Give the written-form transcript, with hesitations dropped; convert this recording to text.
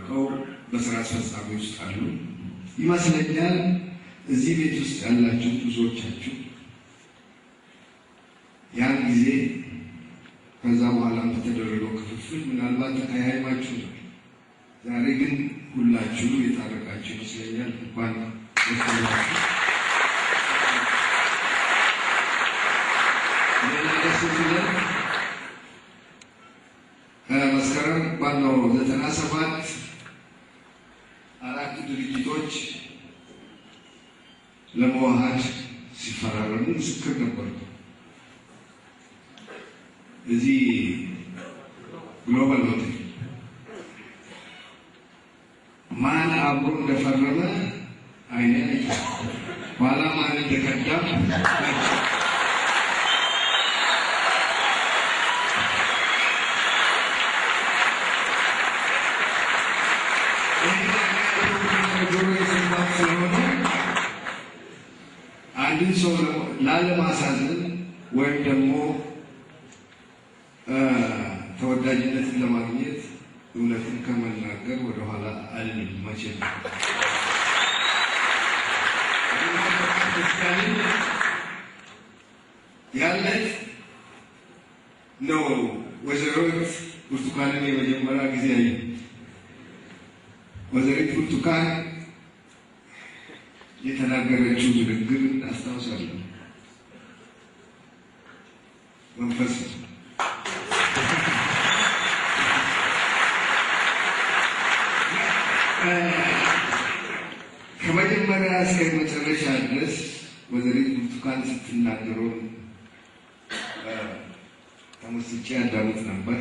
ተዋውቀው በስራ አስፈጻሚ ውስጥ አሉ ይመስለኛል። እዚህ ቤት ውስጥ ያላችሁ ብዙዎቻችሁ ያን ጊዜ ከዛ በኋላም በተደረገው ክፍፍል ምናልባት ተቀያይማችሁ ነው። ዛሬ ግን ሁላችሁ የታረቃችሁ ይመስለኛል። እንኳን ደስ አላችሁ። ሌላ ደስ የሚለን መስከረም ባለው 97 አራቱ ድርጅቶች ለመዋሃድ ሲፈራረሙ ምስክር ነበሩ። እዚህ ግሎባል ሆቴል ማን አብሮ እንደፈረመ አይኔ አይቷል። ኋላ ማን እንደከዳም አይቷል። ጆሮ የሰማት ስለሆነ አንድን ሰው ላለማሳዘን ወይም ደግሞ ተወዳጅነትን ለማግኘት እውነትን ከመናገር ወደኋላ አልልም መቼም። ያለት ነው። ወይዘሮት ብርቱካንን የመጀመሪያ ጊዜ ያዩ ወይዘሪት ብርቱካን የተናገረችው ንግግር አስታውሳለሁ። መንፈስ ከመጀመሪያ እስከ መጨረሻ ድረስ ወይዘሪት ብርቱካን ስትናገረውን ተመስጬ አዳምጥ ነበር።